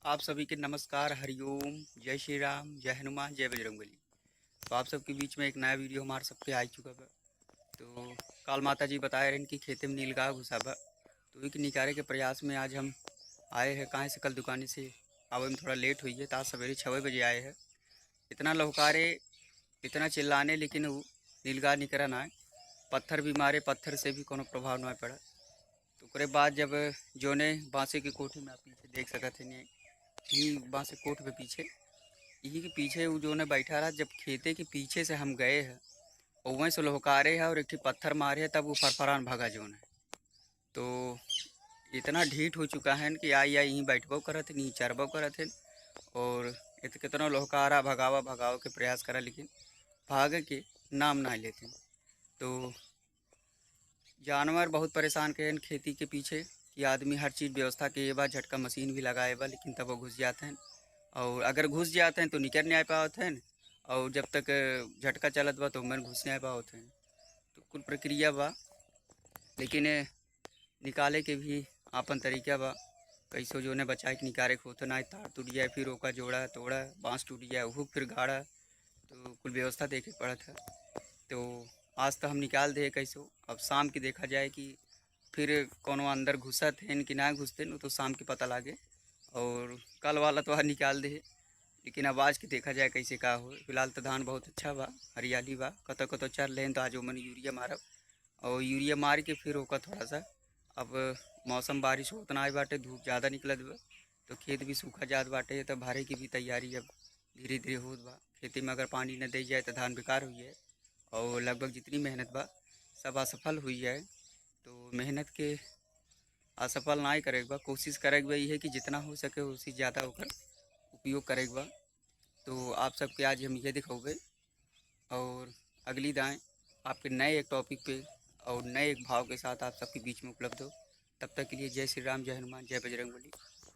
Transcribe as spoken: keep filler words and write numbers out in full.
आप सभी के नमस्कार, हरिओम, जय श्री राम, जय हनुमान, जय बजरंगबली। तो आप सबके बीच में एक नया वीडियो हमार सबके आ चुका बा। तो काल माता जी बताए रहन कि खेते में नीलगाय घुसा बा, तो एक निकारे के प्रयास में आज हम आए हैं। काहे से कल दुकाने से आवे में थोड़ा लेट हुई है, तो आज सवेरे छः बजे आए हैं। इतना लहुकारे, इतना चिल्लाने, लेकिन वो नीलगाय निकरा ना है। पत्थर भी मारे, पत्थर से भी कोनो प्रभाव ना पड़ा। तो ओकरे बाद जब जोने बांसे की कोठी में आप पीछे देख सकत हैं, ये, ये बांसे कोठ के पीछे, यही के पीछे वो जोने बैठा रहा। जब खेते के पीछे से हम गए हैं, और वहीं से लहुकारे है और एक ठे पत्थर मारे है, तब वो फरफरान भगा जोने। तो इतना ढीठ हो चुका है कि आई आई यहीं बैठबो करत है, यहीं चरबो करत है। और इत-, कितनो लहुकारा, भगावा, भगावे के प्रयास करा, लेकिन भागे के नाम ना लेते। तो जानवर बहुत परेशान के हैं खेती के पीछे, कि आदमी हर चीज व्यवस्था के बा, झटका मशीन भी लगाए बा, लेकिन तब वो घुस जाते हैं। और अगर घुस जाते हैं तो निकल नहीं आ पावत हैं, और जब तक झटका चलत बा तो उनमें घुस नहीं आ पावत हैं। तो कुल प्रक्रिया बा, लेकिन निकाले के भी आपन तरीका बा। कैसो जोने बचाए के निकारे के होत ना, तार टूट जाए, फिर ओका जोड़ा तोड़ा, बांस टूट जाए, ओहू फिर गाड़ा, तो कुल व्यवस्था देखे के पड़त है। तो आज तो हम निकाल दे कैसो, अब शाम के देखा जाए कि फिर कोनो अंदर घुसत हैं कि ना घुसते हैं, तो शाम के पता लागे। और कल वाला तो आज निकाल दे, लेकिन अब आज के देखा जाए कैसे का हो। फिलहाल तो धान बहुत अच्छा बा, हरियाली बा, कतो कतो चर लेन तो आज ओमन यूरिया मारब, और यूरिया मार के फिर ओकर थोड़ा सा, अब मौसम बारिश होत ना बाटे, धूप ज़्यादा निकलत बा, तो खेत भी सूखा जात बाटे, तो भरे की भी तैयारी अब धीरे धीरे होत बा। खेती में अगर पानी न दे जाए तो धान बेकार हुई है, और लगभग जितनी मेहनत बा सब असफल हुई है। तो मेहनत के असफल ना करे के बा, कोशिश करे के बा ये है कि जितना हो सके उसी ज़्यादा ओकर उपयोग करे के बा। तो आप सबके आज हम ये दिखावे, और अगली दाएँ आपके नए एक टॉपिक पे और नए एक भाव के साथ आप सबके बीच में उपलब्ध हो। तब तक के लिए जय श्री राम, जय हनुमान, जय बजरंग बली।